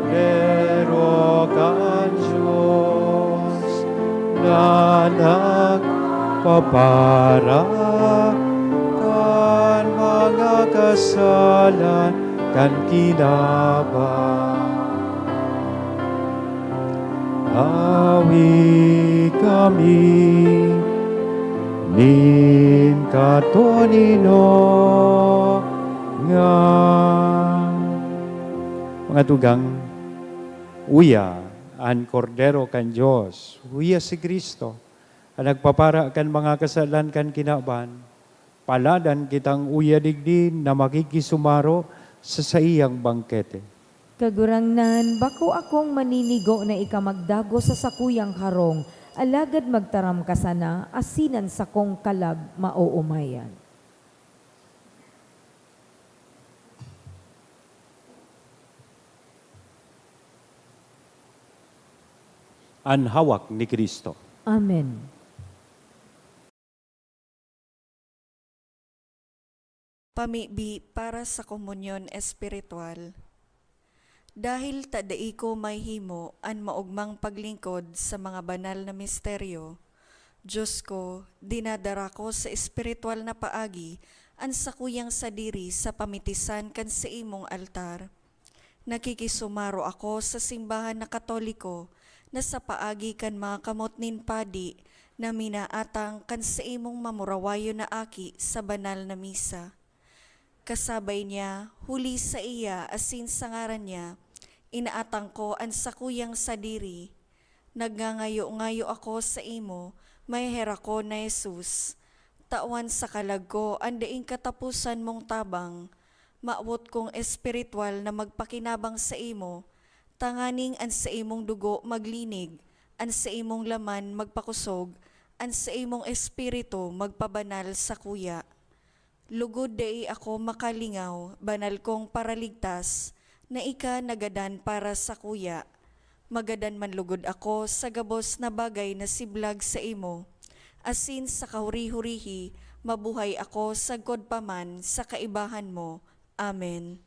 Kordero kan Diyos na nagpapara kan mga kasalan kan kinaban. Awi kami nin katoninongan. Mga tugang, uya an Kordero kan Dios, uya si Cristo, an nagpapara kan mga kasalan kan kinaban. Paladan kitang uya digdi na makikisumaro sa saiyang bangkete. Kagurangnan, bako akong maninigo na ika magdagos sa sakuyang harong, alagad magtaram ka sana, asin an sakong kalag maoomayan. An hawak ni Cristo. Amen. Pamibi para sa komunyon espiritual. Dahil ta dai ko mahimo an maogmang paglingkod sa mga banal na misteryo, Dios ko, dinadara ko sa espiritual na paagi an sakuyang sadiri sa pamitisan kan saimong altar. Nakikisumaro ako sa simbahan na Katoliko na sa paagi kan mga kamot nin padi na minaatang kan saimong mamurawayon na aki sa banal na misa. Kasabay niya, huli saiya asin sa ngaran niya, inaatang ko an sakuyang sadiri. Nagngangayo-ngayo ako saimo, maheherakon na Jesus, tawan sa kalag ko an daing kataposan mong tabang. Mawot kong espiritual na magpakinabang saimo, tanganing an saimong dugo maglinig, an saimong laman magpakosog, an saimong espiritu magpabanal sakuya. Lugod dai ako makalingaw, banal kong Paraligtas, na ika nagadan para sakuya. Magadan man lugod ako sa gabos na bagay na siblag saimo, asin sa kahuri-hurihi mabuhay ako sagkod pa man sa kaibahan mo. Amen.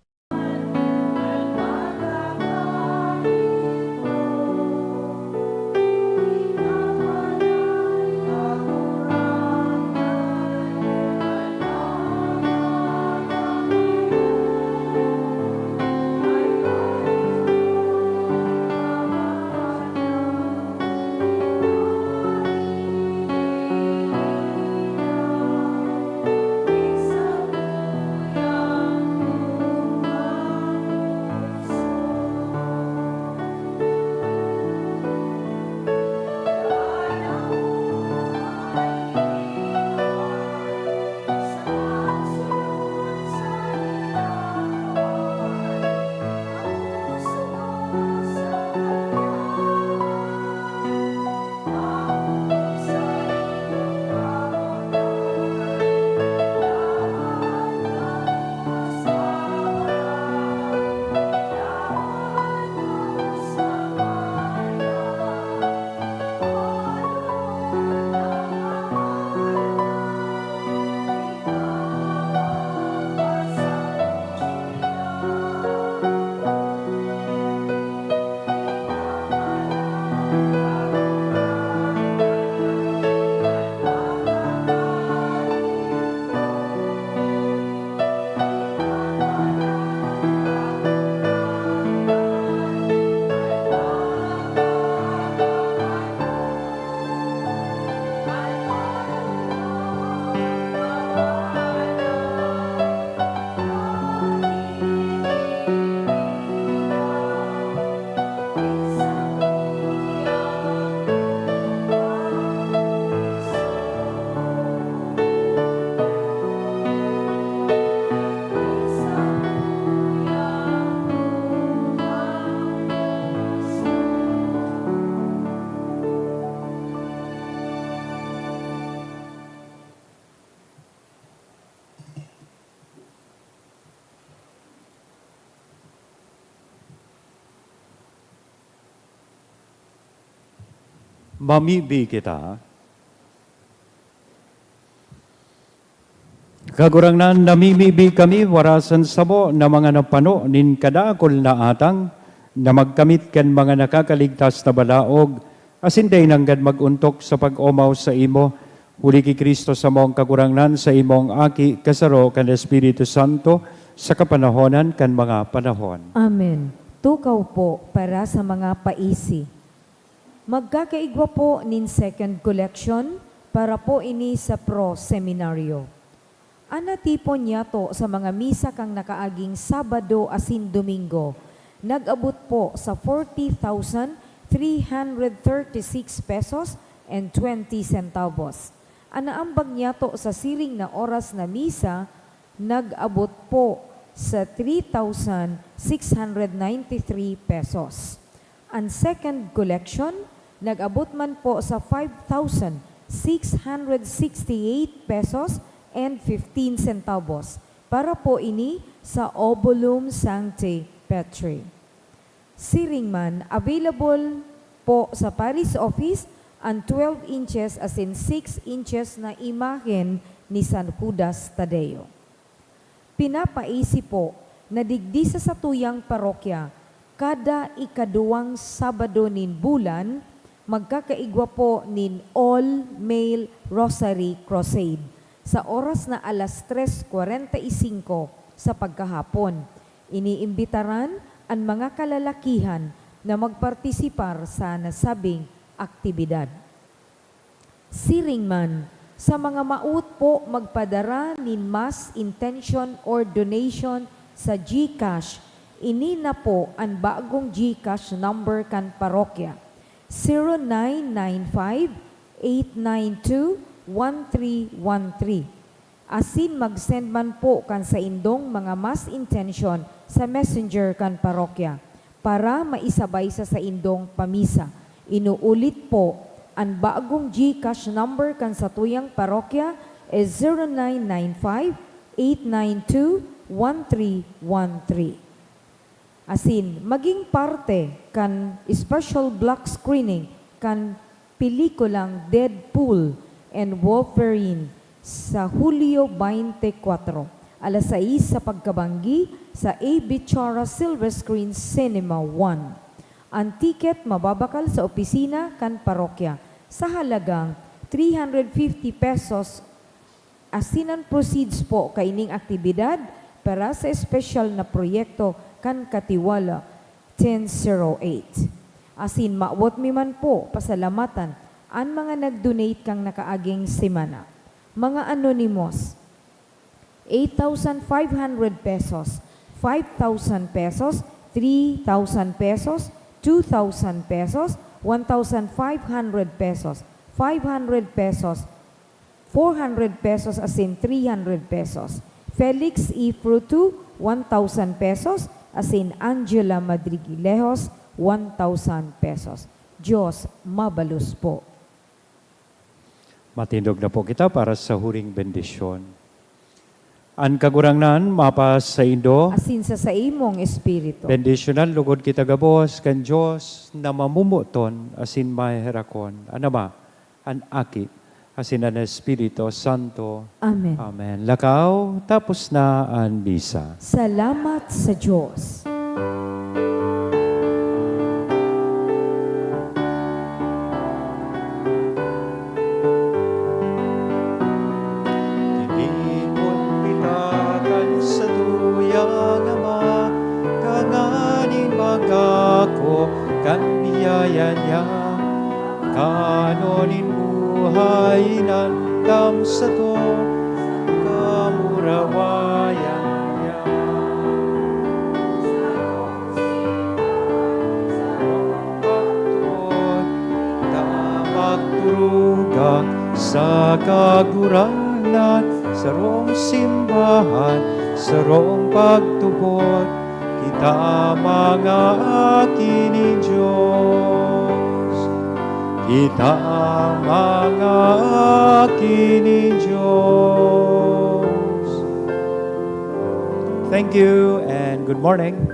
Mamibi kita. Kagurangnan, namimibi kami, warasan samo na mga napano nin kadakul na atang, na magkamit kan mga nakakaligtas na balaog, asin dai nanggad mag-ontok sa pag-omaw saimo, huli ki Cristo samong Kagurangnan, saimong Aki, kasaro kan Espiritu Santo, sa kapanahonan kan mga panahon. Amen. Tukaw po para sa mga paisi. Magkakaigwa po nin second collection para po ini sa Pro Seminario. An natipon niyato sa mga misa kan nakaaging Sabado asin Domingo nag-abot po sa forty thousand three hundred thirty-six pesos and twenty centavos. An naambag niyato sa siring na oras na misa nag-abot po sa three thousand six hundred ninety-three pesos. An second collection nag-abot man po sa five thousand six hundred sixty-eight pesos and fifteen centavos para po ini sa Obolum Sancti Petri. Siring man, available po sa Parish Office an twelve inches asin six inches na imahen ni San Judas Tadeo. Pinapaisi po na digdi sa satuyang parokya, kada ikaduwang Sabado nin bulan, magkakaigwa po nin all-male Rosary Crusade sa oras na alas tres kwarenta y singko sa pagkahapon. Iniimbitaran an mga kalalakihan na magpartisipar sa nasabing aktibidad. Siring man, sa mga maot po magpadara nin mass intention or donation sa GCash, ini na po an bagong GCash number kan parokya, zero nine nine five, eight nine two, one three one three. Asin mag-send man po kan saindong mga mass intention sa messenger kan parokya para maisabay sa saindong pamisa. Inuulit po, an bagong GCash number kan satuyang parokya is zero nine nine five, eight nine two, one three one three. Asin maging parte kan special block screening kan pelikulang Deadpool and Wolverine sa Hulyo twenty-four, alas sais sa pagkabanggi sa A B Chara Silver Screen Cinema one. An ticket mababakal sa opisina kan parokya sa halagang three hundred fifty pesos. Asin an proceeds po kaining aktibidad para sa espesyal na proyekto kan Katiwala ten zero eight. Asin mawot mi man po pasalamatan an mga nag-donate kan nakaaging semana. Mga anonymous, eight thousand five hundred pesos, five thousand pesos, three thousand pesos, two thousand pesos, one thousand five hundred pesos, five hundred pesos, four hundred pesos asin three hundred pesos. Felix E. Fruto, one thousand pesos, asin Angela Madriguilejos, one thousand pesos. Diyos mabalos po. Matindog na po kita para sa huring bendisyon. An Kagurangnan mapasaindo. Asin sa saimong espiritu. Bendisyonan lugod kita gabos kan Dios na mamomoton asin maheherakon, an Ama, an Aki, asin an Espiritu Santo. Amen. Amen. Lakaw, tapos na an misa. Salamat sa Dios. Kano nin buhay inandam sato, kamurawayan niya. Sarong pagtugot, ta magturugang sa Kagurangnan, sarong simbahan, sarong pagtubod, kita mga aki nin Dios. Kita mga aki nin Dios. Thank you and good morning.